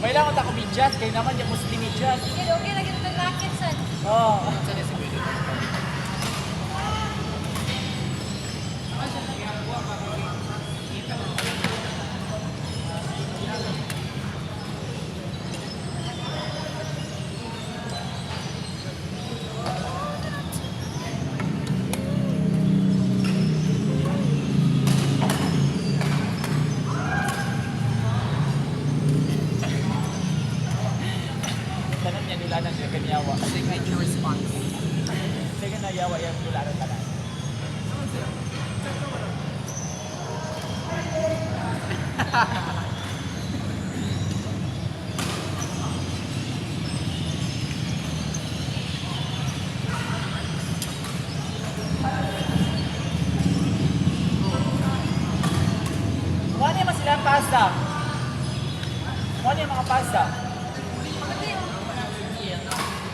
May lang ako medyas, kay naman yung Muslim medyas. Sige, okay na kita racket sad. Oh. Tanan niya nulanan niya kanyawa. Signature response. Sige na yawa yung nulanan tanan. Wala man sila ang pasta. Wala yung mga pasta.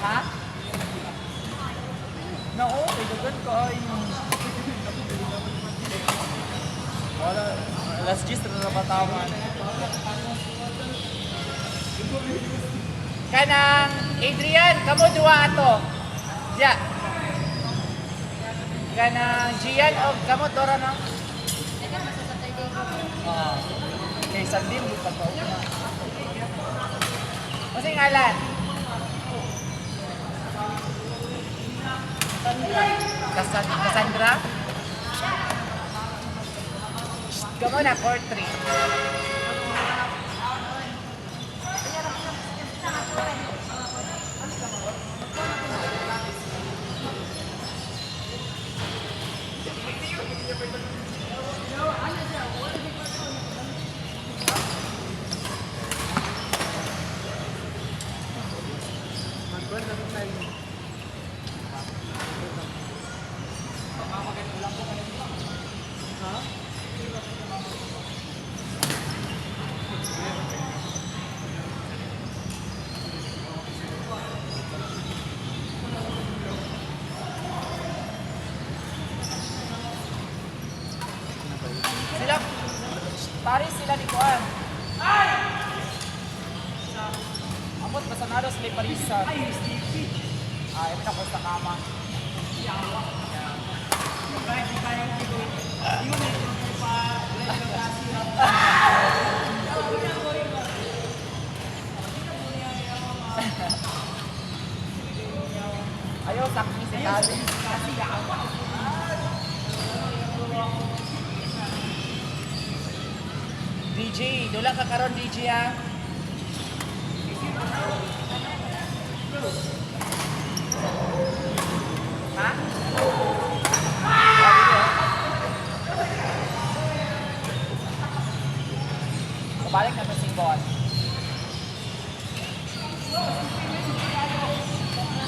Ha? Nao, kay dagan kaayo. Wala, alas 10 na napatawan. Kanang Adrian, kamo duwa ato. Ya. Kanang Gian og kamo Dora no? Dagan man sa Saturday. Oo. Kay Sandy mo pagkauna. Kasi ngalan? Cassandra? Shh, kamo na, court 3. Sila, pare sila ni Kuan. Ay! Amot, basanado sila yung Parisa. Ay, Stevie. Ay, ako sa kama. Ayaw, sakmi si Kali. DJ, dula ka karon DJ ha. Ha? Pabalik na sa singbon.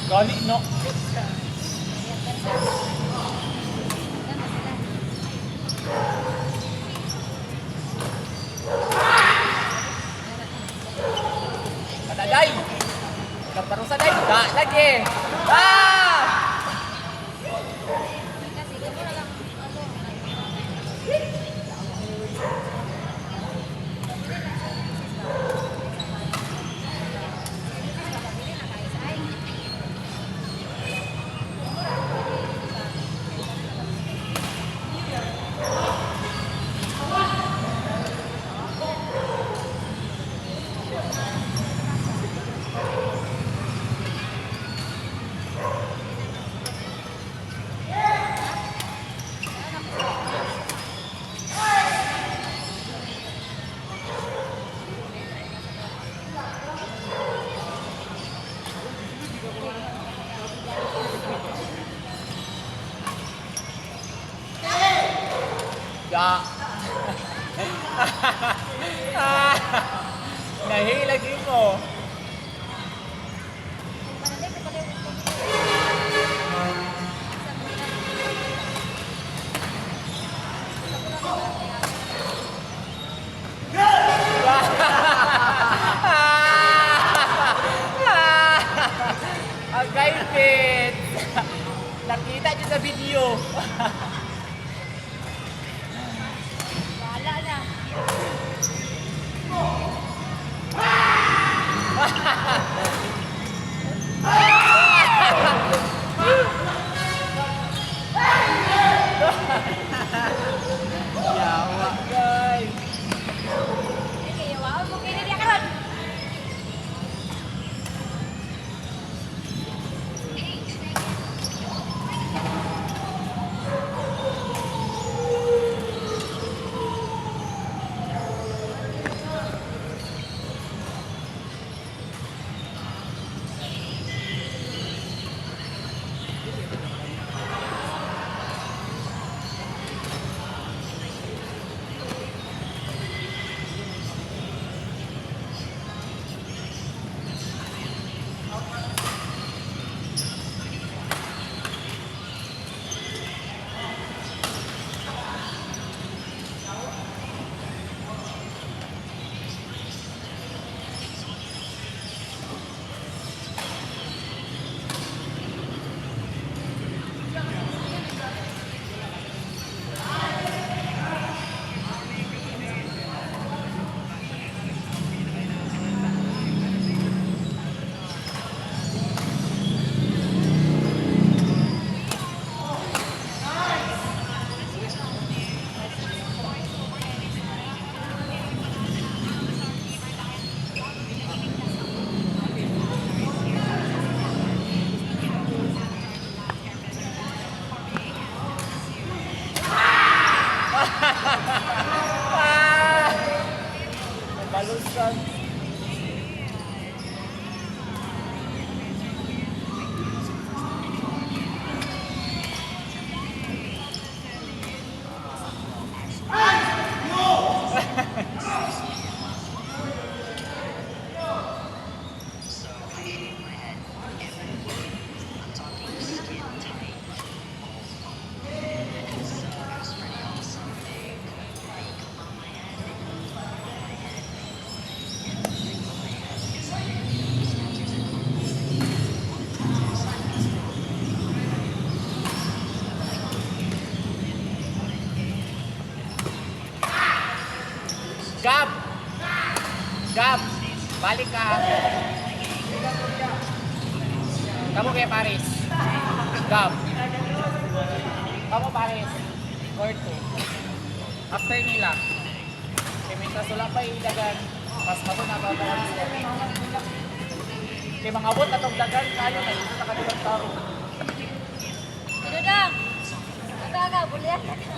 Gali no. Kadaday! Kaparusa day! Da lagi! Ah! Kasi kamo na lang ano. Da. Nahilag mo. Ang gaipit! Nakita niyo sa video. Wala na. Sad. Gab! Gab! Balik ka. Kamu kay Paris. Gab. Kamu Paris. Court 2. After nila. Kay mientras wala pa ilagan, mas mauna pa ba sila. Kay mga abot na tong dagan kayo na ito na kanilang tao. Dudang! Aga-aga, bulian na ka.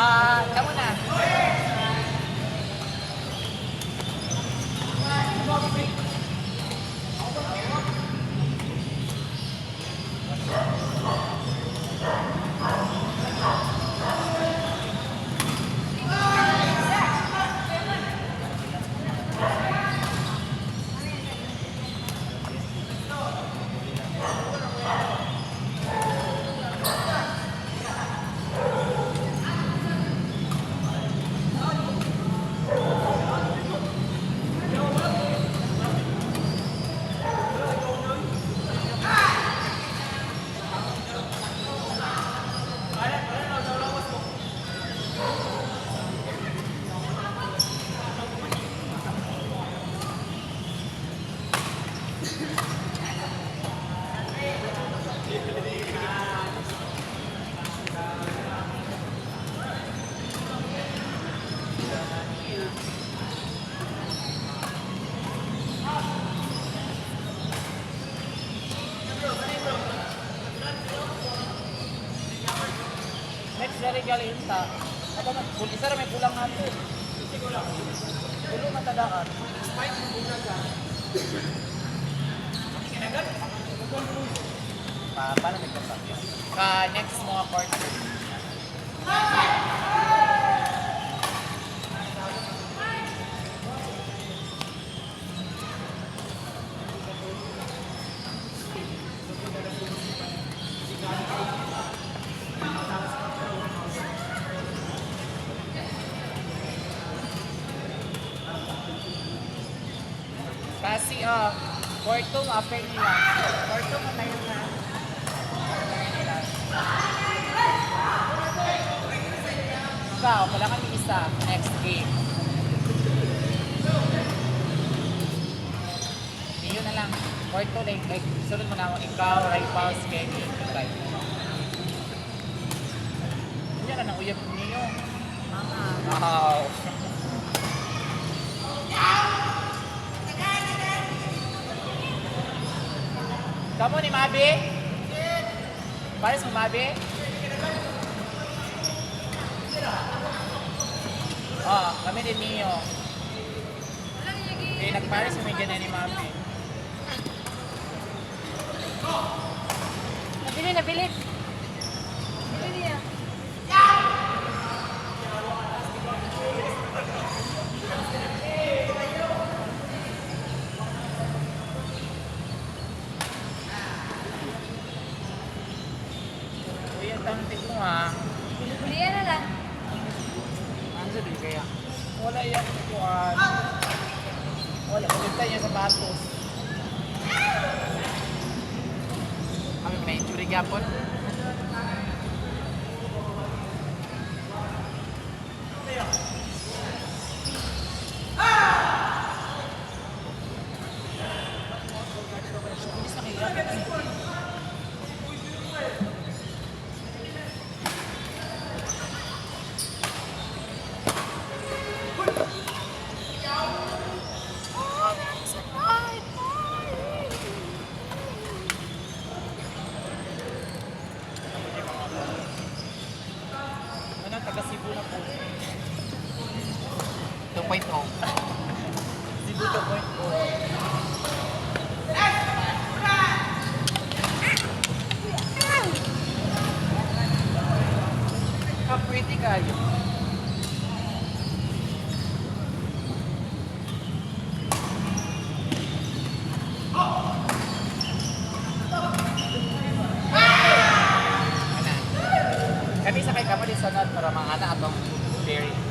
Ah, kamu na. Tingali unta. Ato man, kung isa ra may kulang nato. Tulo man tadaan. Pa, paano may kapa? Ka next mga quarter. Kasi quarto after nila. Quarto mo na yun na. After nila. Ikaw, wala kami isa next game. Yun na lang. Quarto, like, sunod mo na ako. Ikaw, Rivals, Kenny, Ikay. Hindi ka nang uyab niyo. Wow. Kamu ni Mabi? Pares mo, Mabi? Oh, kami din niyo. Eh, nagpares mo may ganyan ni Mabi. Nabili, nabili. Nabili niya. Uy, ang tanong ko ha. Bulian na lang. Ano sabi kaya? Wala yung kukuhan. Wala, pumunta niya sa sapatos. Kami may injury gyapon. Bilis na kaya. Ano, taga Cebu na po. 2.0. Cebu 2.0. Ka-pretty kayo. Ana. Kami sakay kamo din sa north para maana atong ferry.